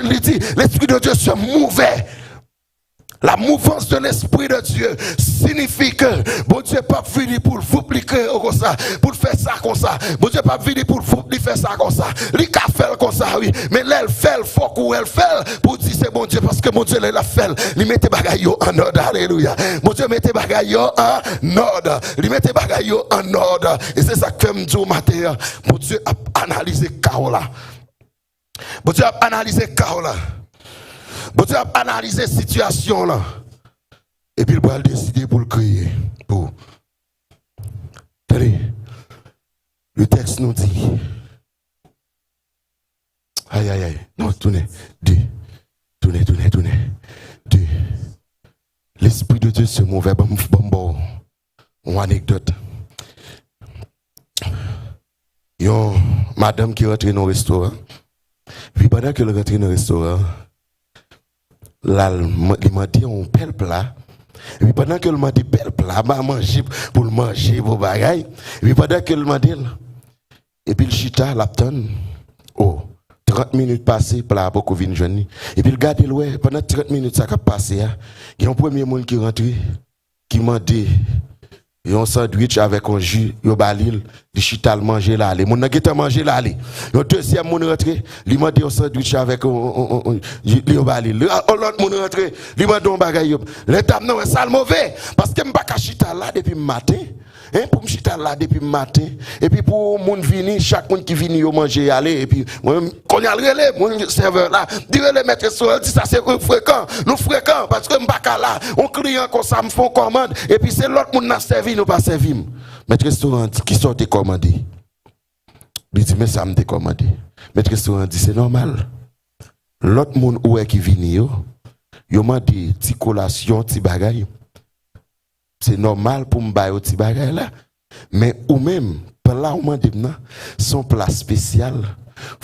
li di, L'Esprit de Dieu se mouvait. La mouvance de l'Esprit de Dieu signifie que Bondye p ap vini pou l voup, li kreye w konsa, pou l fè sa konsa. Bondye p ap vini pou l voup, li fè sa konsa. Li ka fè l konsa, wi. Men lè l fè l, fòk ou wè l fè l pou w di se Bondye, paske Bondye, lè l ap fè l, li mete bagay yo an òd. Alelouya. Bondye mete bagay yo an òd. Li mete bagay yo an òd. E se sa k fè m di w maten an, Bondye ap analize ka w la. Bondye ap analize ka w la. Bondye ap analize sitiyasyon w lan. Epi l pral deside pou l kreye pou ou. Tande. Le tèks nou di. Ay, ay, ay. Non, tounen. De. Tounen, tounen, tounen. De. L'Esprit de Dieu se mouvait. Ban m, ban m ba w yon anekdòt. Yon madanm ki rantre nan yon restoran. Epi pandan ke l rantre nan restoran, la, l, li mande yon bèl pla. Epi pandan ke l mande bèl pla, ba manje pou l manje, pou bagay. Epi pandan ke l mande l, epi l chita, l ap tann. O, trant minit pase, pla a poko vin jwenn li. Epi l gade, l wè, pandan trant minit sa k ap pase a, gen yon premye moun ki rantre, ki mande yon sandwich avèk yon ji, yo ba li l, li chita, l manje, l ale. Moun nan gentan manje, l ale. Yon dezyèm moun rantre, li mande yon sandwich avèk yon, yon, yon, yon ji, yo ba li l. Yon lòt moun rantre, li mande yon bagay, yo. Lè dam nan wè sa, l move, paske m pa ka chita la depi maten. Hein, pou m chita la depi maten. Epi pou moun vini, chak moun ki vini, yo manje, y ale. Epi mwen menm, kounye a l rele moun sèvè la. Li rele mèt restoran, l di sa se frekan. Nou frekan, paske m pa ka la. Yon kliyan konsa, m fè yon kòmand, epi se lòt moun n ap sèvi, nou pa sèvi m. Mèt restoran an di, kisa w te kòmande? Li di, men sa m te kòmande. Mèt restoran an di, se nòmal. Lòt moun ou wè ki vini yo, yo mande ti kolasyon, ti bagay. Se nòmal pou m ba yo ti bagay la. Men ou menm, pla ou mande m nan, se yon pla espesyal.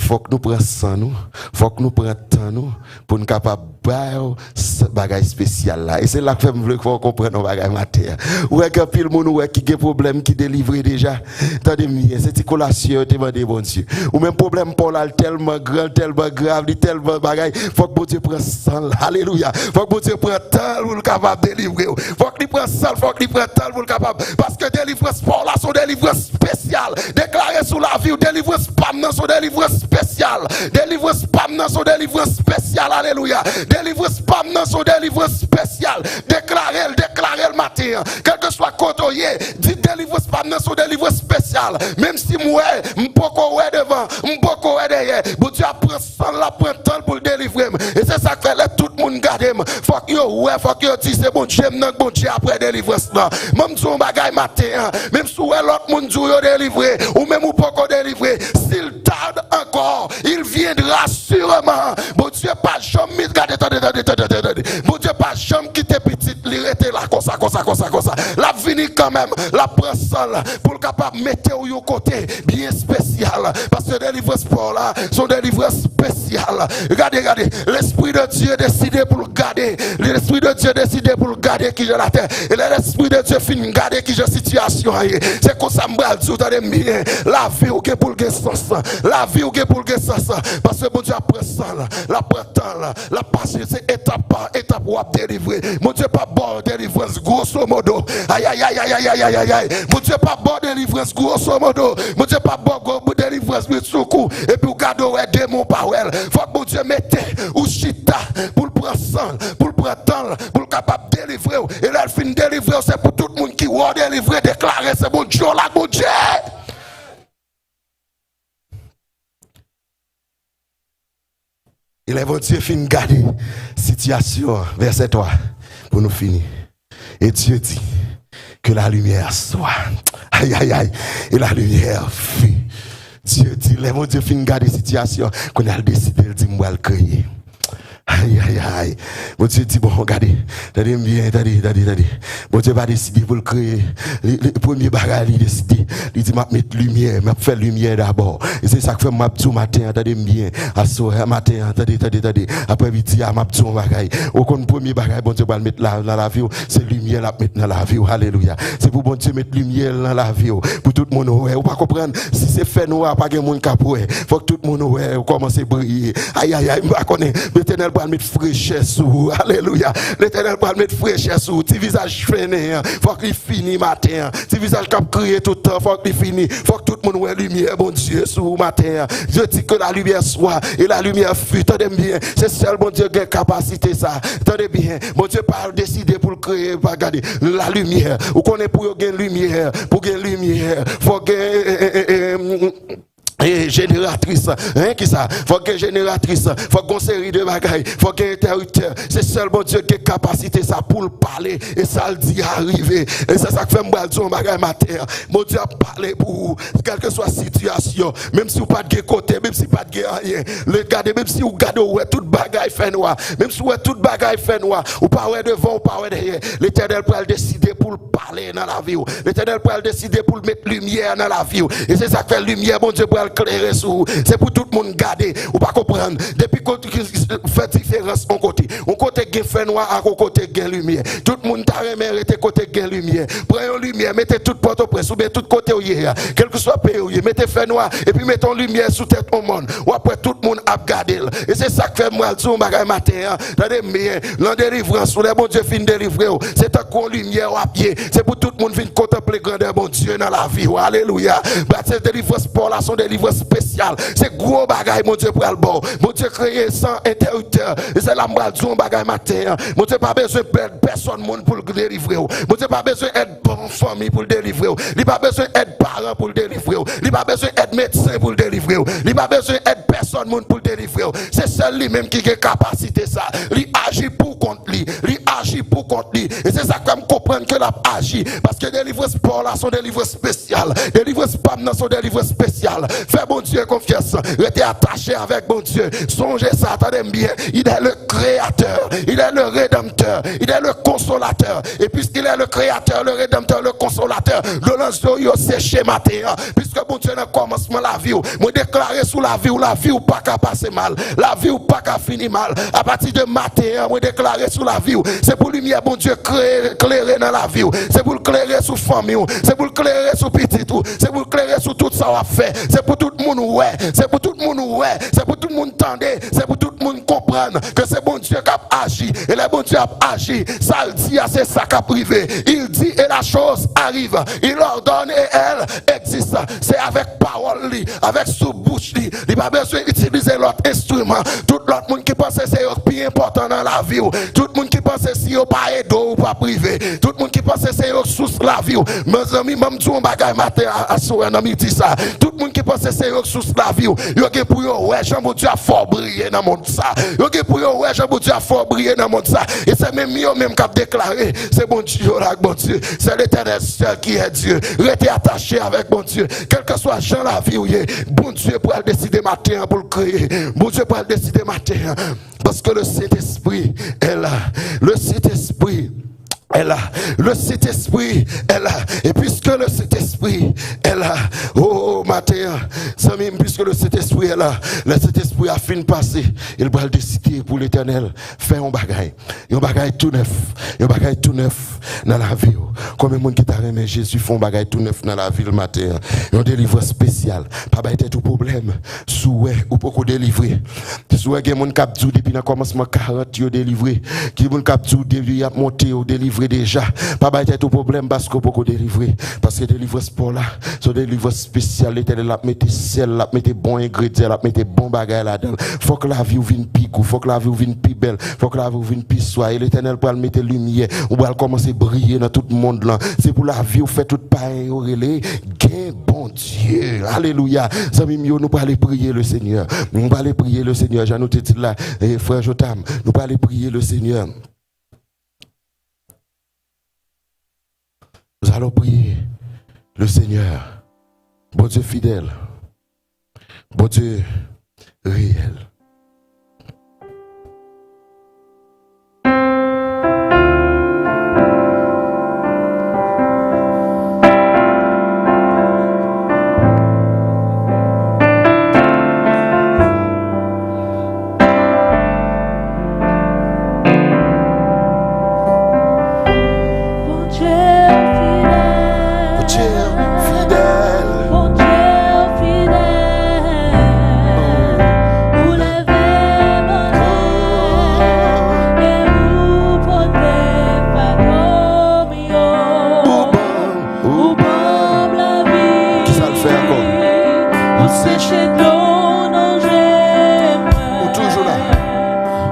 Fòk nou pran san nou, fòk nou pran tan nou pou n kapab ba yo s- bagay espesyal la. E se la k fè m vle fè w konprann yon bagay maten an. Ou wè gen anpil moun ou wè ki gen pwoblèm ki delivre deja. Tande m byen, se ti kolasyon yo te mande Bondye. Ou menm pwoblèm pa w la, l tèlman gran, l tèlman grav, li tèlman bagay, fòk Bondye pran san l. Alelouya. Fòk Bondye pran tan l pou l kapab delivre w. Fòk li pran san l, fòk li pran tan l pou l kapab. Paske delivrans pa w la, se yon delivrans espesyal. Deklare sou lavi w, delivrans pa m nan, se yon delivrans espesyal. Delivrans pa m nan, se yon delivrans espesyal. Alelouya. Delivrans pa m nan, se yon delivrans espesyal. Deklare l, deklare l maten an. Kèlkeswa kote w ye, di delivrans pa m nan, se yon delivrans espesyal. Menm si m wè, m poko wè devan, m poko wè dèyè. Bondye ap pran san l, l ap pran tan l pou l delivre m. E se sa k fè lè tout moun gade m, fòk yo wè, fòk yo di se Bondye m nan k Bondye ap pran delivrans lan. Ban m di w yon bagay maten an, menm si w wè lòt moun di w yo delivre, ou menm ou poko delivre, si l tarde encore, il viendra sûrement. Bondye pa janm mit, gade, tande, tande, tande, tande, tande. Bondye pa janm kite pitit li rete la konsa, konsa, konsa, konsa. L ap vini kanmenm, l ap pran san l pou l kapab mete w yon kote byen espesyal. Paske delivrans pa w la, se yon delivrans espesyal. Gade, gade, Lespri de Dye deside pou l gade. Lespri de Dye deside pou l gade kijan latè. E lè Lespri de Dye fin gade kijan sitiyasyon an ye, se konsa m pral di w, tande m byen. Lavi w gen pou l gen sans. Lavi w gen pou l gen sans. Paske Bondye ap pran san l, l ap pran tan l, l ap pase, se etap pa etap w ap delivre. Bondye p ap ba w delivrans gwoso modo. Ay, ay, ay, ay, ay, ay, ay, ay, ay. Bondye p ap ba w delivrans gwoso modo. Bondye p ap ba w gwo delivrans britsoukou. Epi w gade w wè demon pa wè l. Fòk Bondye mete ou chita pou l pran san l, pou l pran tan l, pou l kapab delivre w. E lè l fin delivre w, se pou tout moun ki wè w delivre, deklare se Bondye w la, Bondye. E lè Bondye fin gade sitiyasyon an, vèsè twa, pou nou fini. Et Dieu dit, que la lumière soit. Ay, ay, ay. Et la lumière fut. Dieu dit, lè Bondye fin gade sitiyasyon, kounye a l deside, l di, "M pral kreye." Ay, ay, ay. Bondye di, "Bon, gade, tande m byen, tande, tande, tande." Bondye pa deside pou l kreye. Li, li, premye bagay li deside, li di, "M ap met limyè, m ap fè limyè dabò." E se sa k fè m ap di w maten an, tande m byen. Aswè a maten an, tande, tande, tande. Aprè midi a, m ap di w yon bagay. Ou konn premye bagay Bondye pral met la, nan lavi w, se limyè l ap met nan lavi w. Alelouya. Se pou Bondye met limyè l nan lavi w. Pou tout moun wè. Ou pa konprann? Si se fènwa, pa gen moun k ap wè. Fòk tout moun wè, ou kòmanse briye. Ay, ay, ay, m pa konnen. Letènèl pral met frechè sou ou. Alelouya. Letènèl pral met frechè sou ou. Ti vizaj fennen an, fòk li fini maten an. Ti vizaj k ap kriye tout tan, fòk li fini. Fòk tout moun wè limyè Bondye sou ou maten an. Dieu dit que la lumière soit, et la lumière fut. Tande m byen. Se sèl Bondye gen kapasite sa. Tande byen. Bondye pa deside pou l kreye, pa gade. La lumière. Ou konnen pou yo gen limyè, pou gen limyè, fò gen, eh, eh, eh, eh, mm, eh, jeneratris, hein, ki sa? Fò gen jeneratris, fò gen seri de bagay, fò gen entèriptè. Se sèl Bondye gen kapasite sa pou l pale, e sa l di a rive. E se sa k fè m pral di yon bagay maten an. Bondye ap pale pou ou, kèlkeswa sitiyasyon, menm si w pa t gen kote, menm si pa t gen anyen. Le gade, menm si w gade, w wè tout bagay fè nwa, menm si w wè tout bagay fè nwa, ou pa wè devan, ou pa wè dèyè, Letènèl pral deside pou l pale nan lavi w. Letènèl pral deside pou l met limyè nan lavi w. E se sa k fè limyè Bondye pral klere sou ou. Se pou tout moun gade. Ou pa konprann. Depi kote ki fè diferans yon kote. Yon kote gen fènwa ak yon kote gen limyè. Tout moun ta renmen rete kote gen limyè. Pran yon limyè, mete tout Pòtoprens oubyen tout kote w ye a. Kèlkeswa peyi w ye, mete fènwa, epi mete yon limyè sou tèt yon mòn. W ap wè tout moun ap gade l. E se sa k fè m pral di w yon bagay maten an. Tande m byen. Nan delivrans ou, lè Bondye fin delivre w, se tankou yon limyè w ap ye. Se pou tout moun vin kontanple grandè Bondye nan lavi w. Alelouya. Bat se delivrans pa w la, se yon delivrans espesyal. Se gwo bagay Bondye pral ba w. Bondye kreye san entèriptè. E se la m pral di w yon bagay maten an. Bondye pa bezwen èd pèsòn moun pou l delivre w. Bondye pa bezwen èd bon fanmi pou l delivre w. Li pa bezwen èd paran pou l delivre w. Li pa bezwen èd medsen pou l delivre w. Li pa bezwen èd pèsòn moun pou l delivre w. Se sèl li menm ki gen kapasite sa. Li aji pou kont li. Li aji pou kont li. E se sa k fè m konprann ke l ap aji. Paske delivrans pa w la se yon delivrans espesyal. Delivrans pa m nan se yon delivrans espesyal. Fè Bondye konfyans. Rete atache avèk Bondye. Sonje sa, tande m byen. Il est le créateur, il est le rédempteur, il est le consolateur. Et puisqu'il est le créateur, le rédempteur, le consolateur, dlo nan zye w yo seche maten an. Piske Bondye nan kòmansman lavi w, mwen deklare sou lavi w, lavi w pa ka pase mal, lavi w pa ka fini mal. Apati de maten an, mwen deklare sou lavi w, se pou limyè Bondye klere nan lavi w, se pou l klere sou fanmi w, se pou l klere sou pitit ou, se pou l klere sou tout sa w ap fè, se pou tout moun wè, se pou tout moun wè, se pou tout moun tande, se pou tout moun konprann ke se Bondye k ap aji. E lè Bondye ap aji, sa l di a, se sa k ap rive. Il dit et la chose arrive. Il ordonne et elle existe. Se avèk pawòl li, avèk sou bouch li. Li pa bezwen itilize lòt enstriman. Tout lòt moun ki panse se yo k pi enpòtan nan lavi w, tout moun ki panse si yo pa ede w, ou p ap rive, tout moun ki panse se yo k sous lavi w. Mezanmi, ban m di w yon bagay maten a, aswè nan midi sa. Tout moun ki panse se yo k sous lavi w, yo gen pou yo wè jan Bondye ap fè w briye nan mond sa. Yo gen pou yo wè jan Bondye ap fè w briye nan mond sa. E se menm yo menm k ap deklare, se Bondye yo la ak Bondye. C'est l'Éternel seul qui est Dieu. Rete atache avèk Bondye. Kèlkeswa jan lavi w ye, Bondye pral deside maten an pou l kreye. Bondye pral deside maten an. Parce que le Saint-Esprit est là. Le Saint-Esprit est là. Le Saint-Esprit est là. Et puisque le Saint-Esprit est là, oh, maten an, zanmi m, puisque le Saint-Esprit est là, le Saint-Esprit a fin pase, il pral deside pou Letènèl fè yon bagay. Yon bagay tou nèf. Yon bagay tou nèf nan lavi w. Konbyen moun ki ta renmen Jezi fè yon bagay tou nèf nan lavi l maten an? Yon delivrans espesyal. Pa bay tèt ou pwoblèm si w wè ou poko delivre. Si w wè gen moun k ap di w depi nan kòmansman karant yo delivre. Gen moun k ap di w depi y ap monte yo delivre deja. Pa bay tèt ou pwoblèm paske w poko delivre. Paske delivrans pa w la, se yon delivrans espesyal. Letènèl ap mete sèl, l ap mete bon engredyan, l ap mete bon bagay ladan l. Fòk lavi w vin pi gou, fòk lavi w vin pi bèl, fòk lavi w vin pi swa. E Letènèl pral mete limyè, ou pral kòmanse briye nan tout mond lan. Se pou lavi w fè tout payen yo rele, gen Bondye. Alelouya. Zanmi m yo, nou prale priye Lesenyè. Nou prale priye Lesenyè. Jan nou te di l la, e, frè Jotam, nou prale priye Lesenyè. Nous allons prier le Seigneur. Bondye fidèl. Bondye reyèl. Bondye fidèl. Bondye fidèl. Bondye fidèl. Ou leve maten e ou pote fado m yo. Ou ban m, ou ban m lavi. Kisa l fè ankò? Ou seche dlo nan je mwen. Ou toujou la.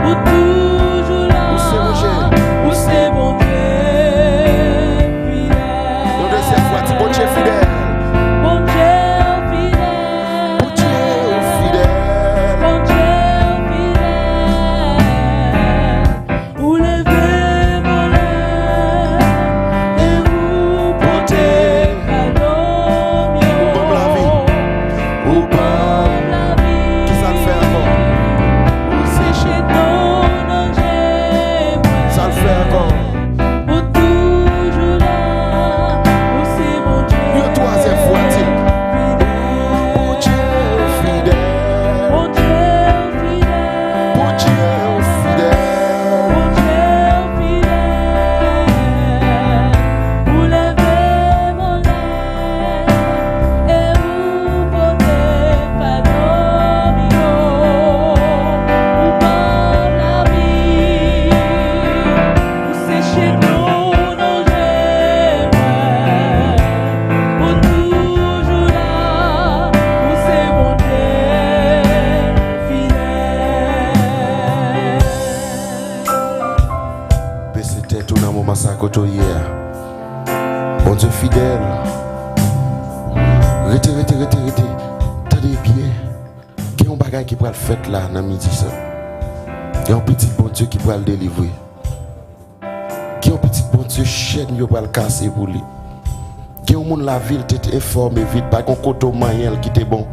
Ou toujou la. Ou se Bondye. Ou se Bondye fidèl. Yon dezyèm fwa, di, Bondye fidèl. Bondye fidèl. Bondye fidèl. Bondye fidèl. Ou leve m anlè e ou pote fado m yo. Ou ban m lavi. Ou ban m lavi. Kisa l fè ankò? Ou seche dlo nan je mwen. Sa l fè ankò? Ou toujou la. Ou se Bondye. Yon twazyèm fwa, di. Bondye fidèl. Bondye fidèl. Bondye fidèl. Bondye fidèl. Ou leve m anlè e ou pote fado m yo. Ou ban m lavi. Ou seche dlo nan je mwen. Ou toujou la. Ou se Bondye fidèl. Bese tèt ou nan moman sa kote w ye a. Bondye fidèl. Rete, rete, rete, rete. Tande byen. Gen yon bagay ki pral fèt la nan midi sa. Gen yon pitit Bondye ki pral delivre. Gen yon pitit Bondye, chèn yo pral kase pou li. Gen yon moun lavi l te, te enfòme vit, pa gen yon kote w manyen l ki te bon.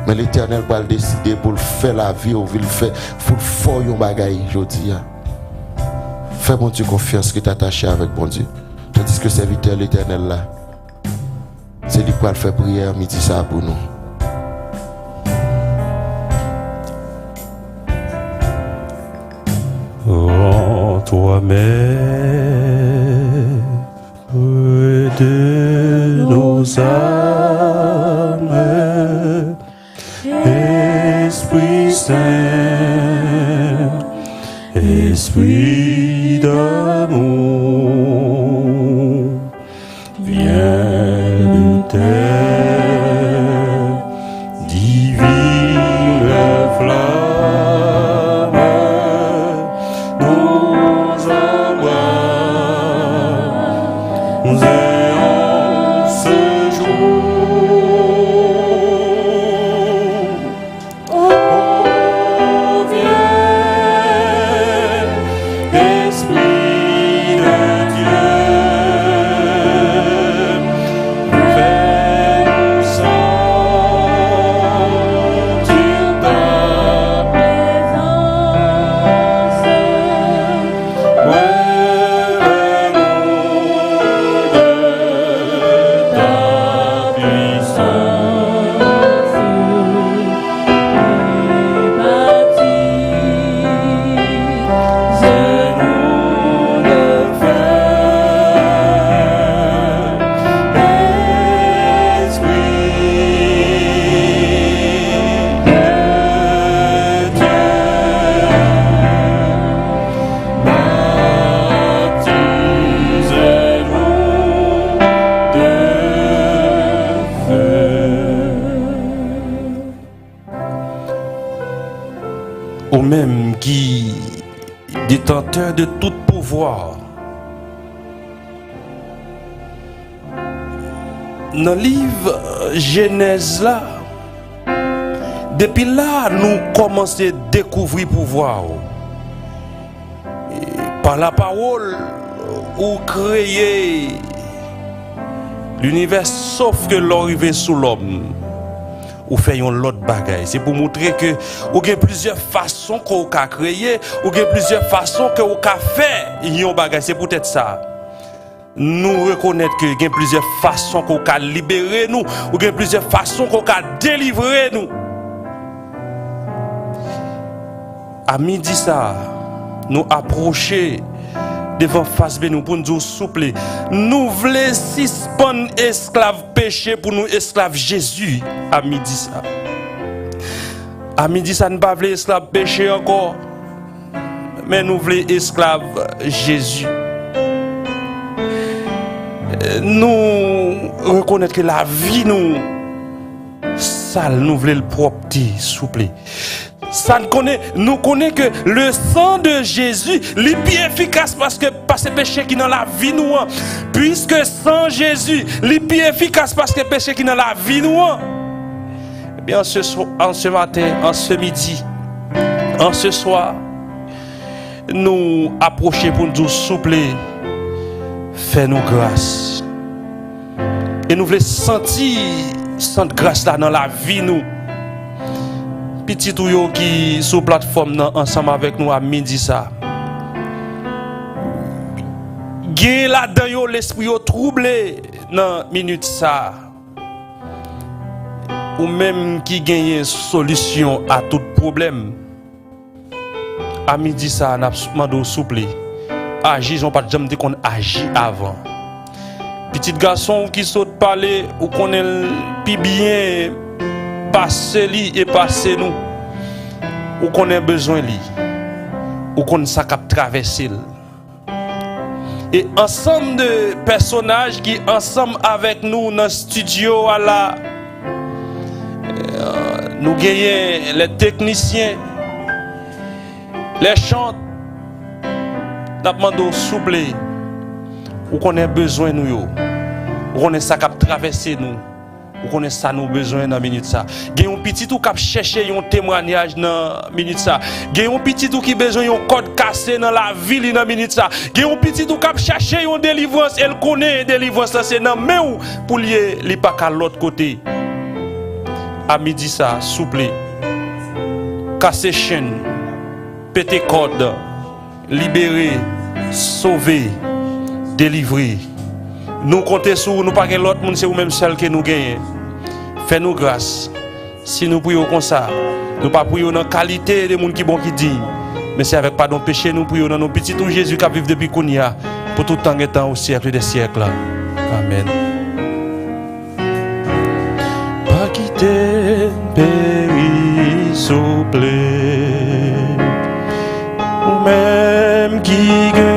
Men Letènèl pral deside pou l fè lavi w, pou l fè, pou l fè w yon bagay jodi a. Fè Bondye konfyans, ret atache avèk Bondye. Tandiske sèvitè Letènèl la, se li k pral fè priyè midi sa a pou nou. Rends-toi maître de nos âmes, Esprit Saint, Esprit d'amour. Viens de tes divines flammes nous embrase en ce jour. Oh, viens, Esprit de Dieu, fais-nous sentir ta présence. Breuve-nous de ta puissance, baptise-nous de feu, Esprit de Dieu. Baptise-nous de feu. Ou menm ki détenteur de tout pouvoir, nan liv Jenèz la, depi la nou kòmanse dekouvri pouvwa w. E pa lapawòl, ou kreye linivè, sof ke lè w rive sou lòm, ou fè yon lòt bagay. Se pou montre ke ou gen plizyè fason ke w ka kreye, ou gen plizyè fason ke w ka fè yon bagay. Se poutèt sa, nou rekonèt ke gen plizyè fason ke w ka libere nou, ou gen plizyè fason ke w ka delivre nou. A midi sa a, nou apwoche devan fas beni w pou n di w souple, nou vle sispann esklav peche pou nou esklav Jezi a midi sa a. A midi sa a, n pa vle esklav peche ankò, men nou vle esklav Jezi. Nou rekonèt ke lavi nou sal, nou vle l pwòpte, souple. Sa n konnen, nou konnen ke le sang de Jésus, li pi efikas paske, pase peche ki nan lavi nou an. Puiske san Jezi, li pi efikas paske peche ki nan lavi nou an. Ebyen, an se swa-, an se maten, an se midi, an se swa, nou apwoche pou n di w, souple, fè nou gras. E nou vle santi sant gras la nan lavi nou. Pitit ou yo ki sou platfòm nan ansanm avèk nou a midi sa a, gen ladan yo lespri yo twouble nan minit sa a. Ou menm ki genyen solisyon a tout pwoblèm, a midi sa a, n ap mande w souple, aji jan w pa t janm te konn aji avan. Pitit gason w ki sot pale, ou konnen l pi byen pase li e pase nou. Ou konnen bezwen li. Ou konn sa k ap travèse l. E ansanm de pèsonaj ki ansanm avèk nou nan estidyo a la, euh, nou genyen lè teknisyen, lè chant, n ap mande w souple, ou konnen bezwen nou yo, ou konnen sa k ap travèse nou. Ou konnen sa nou bezwen nan minit sa. Gen yon pitit ou k ap chèche yon temwayaj nan minit sa. Gen yon pitit ou ki bezwen yon kòd kase nan lavi li nan minit sa. Gen yon pitit ou k ap chèche yon delivrans e l konnen delivrans lan se nan men w pou l ye, li pa ka lòt kote. a midi sa, souple. Kase chenn, pete kòd, libere, sove, delivre. Nou konte sou ou, nou pa gen lòt moun, se ou menm sèl ke nou genyen. Fè nou gras. Si nou priye w konsa, nou pa priye w nan kalite de moun ki bon, ki diy, men se avèk padon peche nou priye w nan non pitit ou Jezi k ap viv depi kounye a, pou tout tan gen tan, o syèk de syèk la. Amèn. Pa kite m peri, souple. Ou menm ki gen